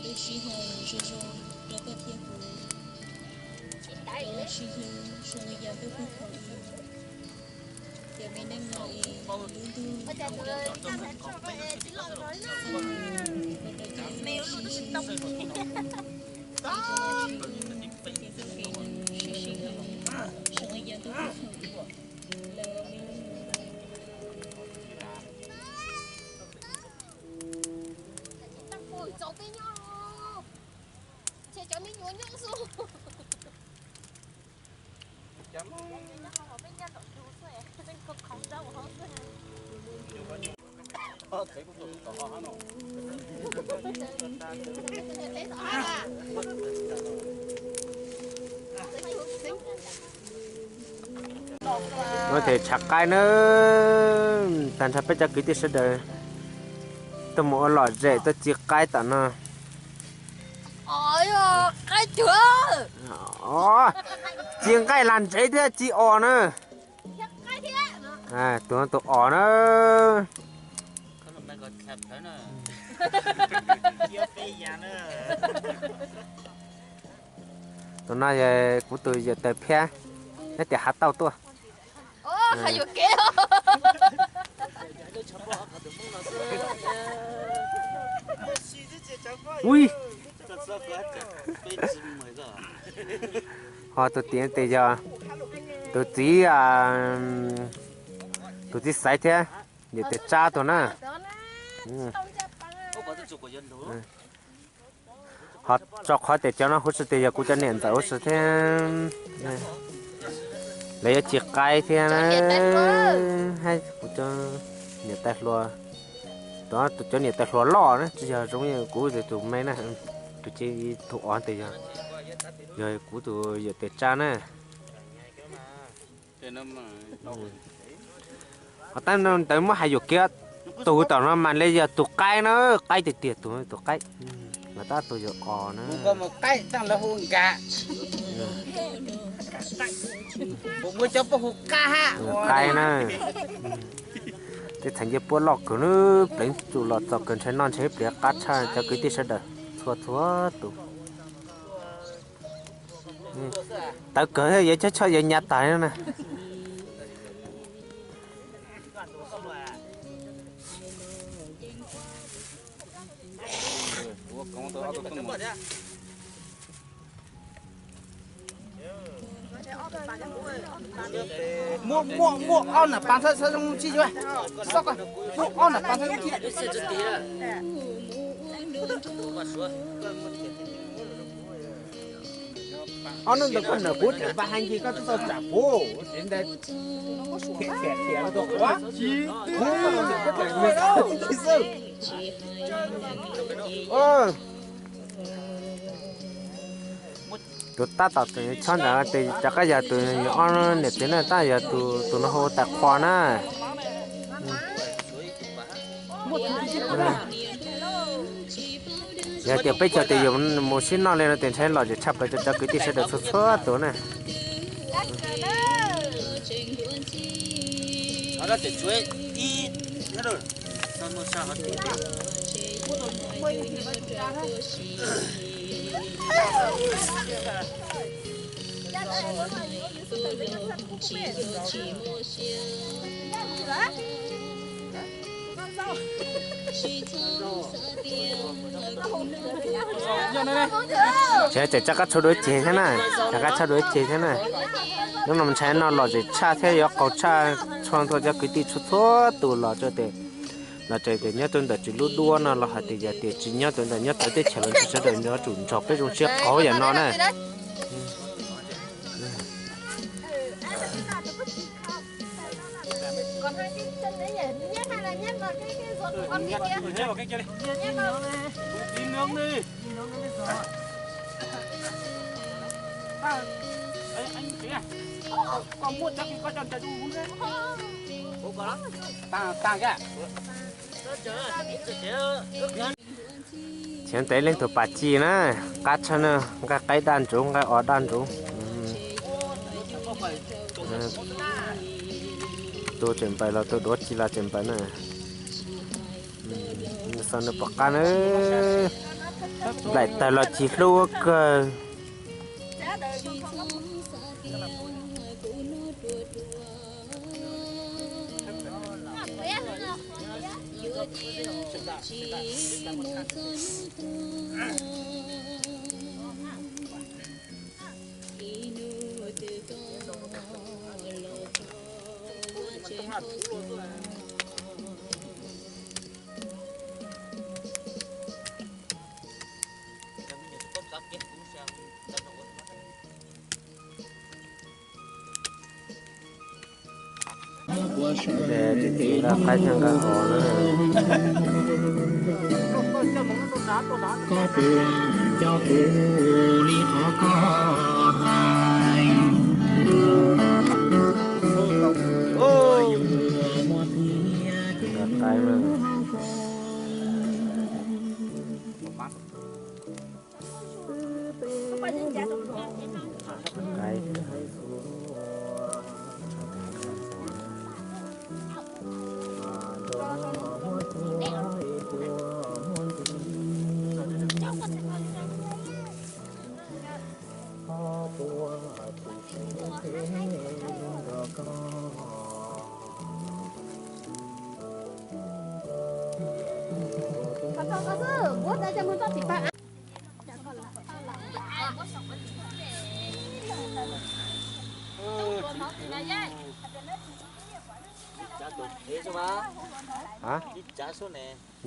Lub sij hawm zoo zoo rau koj thiab kuv, lub sij hawm zoo li yog peb pug thaum ub, ces me neej no es lub ntuj sib sib zoo li yog peb pug thaum ub. Muab them tshav qaib na, tag nrho peb cov kwv tij sawv daws tuaj mus ua lom zem tuaj ci qaib tom no. Ci nqaij lag ntsev thiab ci os na. Tus no tus os na. Tus no yog kuv tus yawm taws Phiab, nyob tim Hav Tauj tuaj. Ui, ho tus tim tes yog tus txiv, tus txiv xaiv thiab yawm taws Tsab tus na. Ho tso qhov tias cov no huv si tias yog kuv cov niam ntxawm huv si thiab. Lawv yuav ci qaib thiab na. Kuv cov niam tais hluas, tus cov niam tais hluas loj na, tsis yog zoo li kuv tus me na. Tus ci tus os tes yog, yog kuv tus yawm taws Tsab na. Ho tab ntawd muab hais yuam kev, tus tom no mas li yog tus qaib na, qaib tiag tiag tus, tus qaib. Mas tab tus yog os na. Qaib na. Tej txheem ncej puab loj kawg na, pleev txum los txaus kawg, ntshai noj ntshe ib pliag qab tshaj cov kwv tij sawv daws txhua txhua tus. Tawv kawg yuav chob choj yuav nyav tas na. Muaj, muaj, muaj ob nam pas txhab txhab zoo tsis yuav. Muaj ob nam pas txhab zoo tsis. Ob hnub ntawd koj nawm kuv tseem npaj hais nkig koj twb tau tsam kuv, tiv ntawd thiam thiam thiam los tus quav. Kuv koj nawm kuv tseem npaj hais nkig xwb. Tus tab tom chob ntawd tes rov qab yog tus ob niam txiv na, tab yog tus no hu tais qhua na. Yog tias peb cov tes yus mus sib noj li no tes ntshai lom zem tshaj plaws rau cov kwv tij sawv daws txhua txhua tus na. Tseem rov qab tshuab dua ceg thiab na, rov qab tshuab dua ceg thiab na. Hnub no ntshai no lom zem tshaj thiab yuav qaug tshaj txhua txhua cov kwv tij txhua txhua tus los tso tes, los tso tes nyob rau ntawm tsis lub duab no los hais tias yog tias tsis nyob rau ntawm nyob txawv teb chaws los tsis sawv daws nyob tsum nrog peb zoo siab qaug yam no na. Chiav ntev leej twg pas ci na, qab tshaj na, nqaij qaib daj ntsuv, nqaij os daj ntsuv. Tus tseem npaws los tus duav ci los tseem npaws na. Xav nws pom qab na, nplaim tawg los ci hlub kawg. Ces txiv txiv nqa qaib thiab nqa os na. Koj puas nco kuv li qhov koj hais? Nqa qaib na.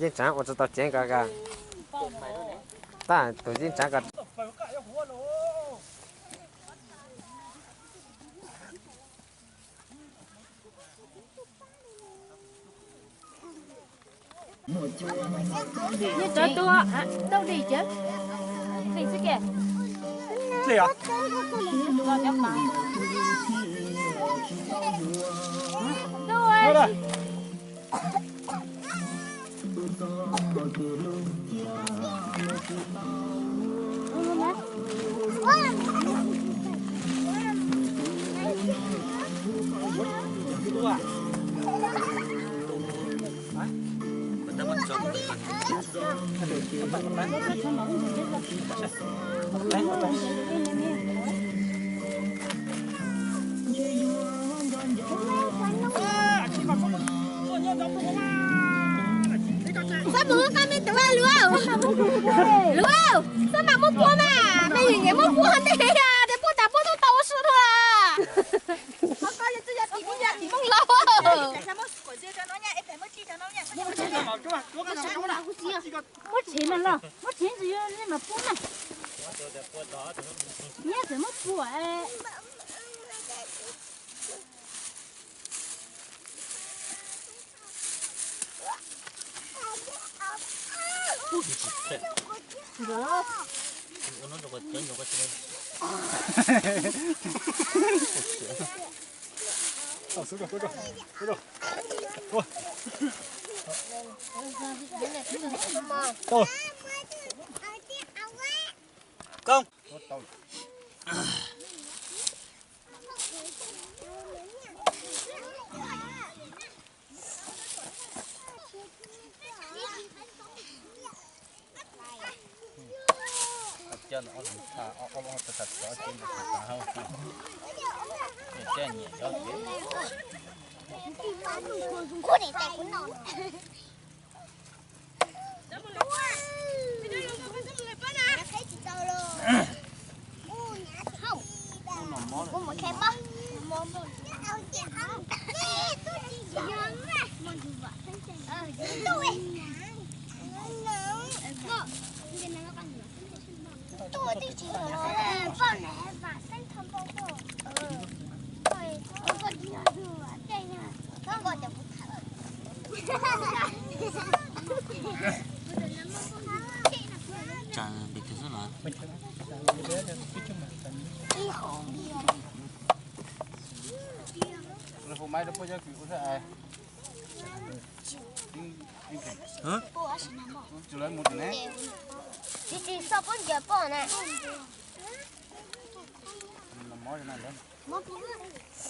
Yeej tsav ua tsis tau ceev kawg. Tab tus yeej tsav ko. Rov tua, dau di cawv, di xwb ke. Xab mus muab koj me tub luav. Luav, xab mam muab puag mas, me yim nyiam muab puag ntej, puag tas puag tuaj tau ua su dua. Hmoob laus. Muab tshev no los, muab tshev ntsis li mas puag na. Nyiaj txawm muab puag. Koob. Tsa pem twg xwb los? Tsis tsis xoj pob ncaws poj na.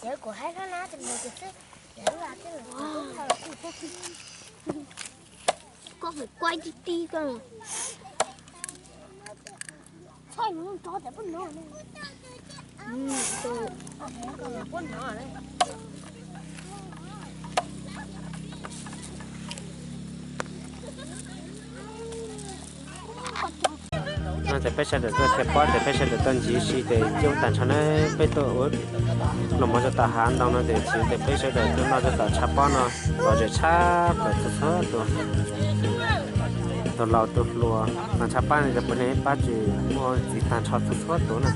Ces kuv hais koj na, tus mus tus xwb, ces lub a twb los kuv kuj tha los kuj tha. Koj hais kuaj tib tib koj. Txhob mus rov tias poj nov. No ces peb sawv daws tuaj dhia pob ces peb sawv daws tuaj ncig si ces coob tag nrho na, peb tuaj ua los mov rau tom hav ntoo no ces tsis ces peb sawv daws tuaj noj rau tom tshav pob no los zem tshaj plaws txhua txhua tus, tus laus tus hluas, mas tshav pob no yog puav leej pab tsis muaj txiv tag nrho txhua txhua tus na.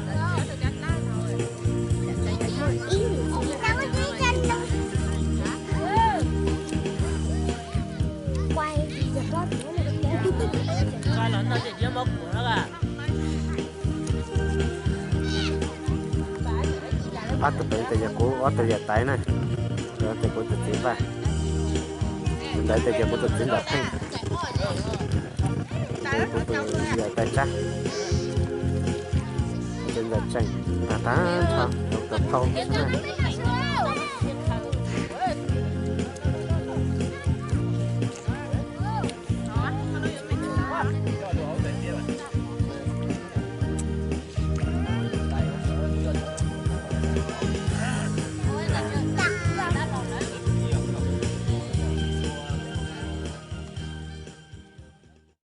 Ob tug pem ces yog kuv, ob tug yog Taiv na. Tus ntawd ces kuv tus txiv Vaj, tus ntawd ces yog kuv tus txiv Ntxawm Pheej, kuv tus yawm Taiv Tsab, tus Ntxawm Tseem, tag tag nrho tus phauj xwb na.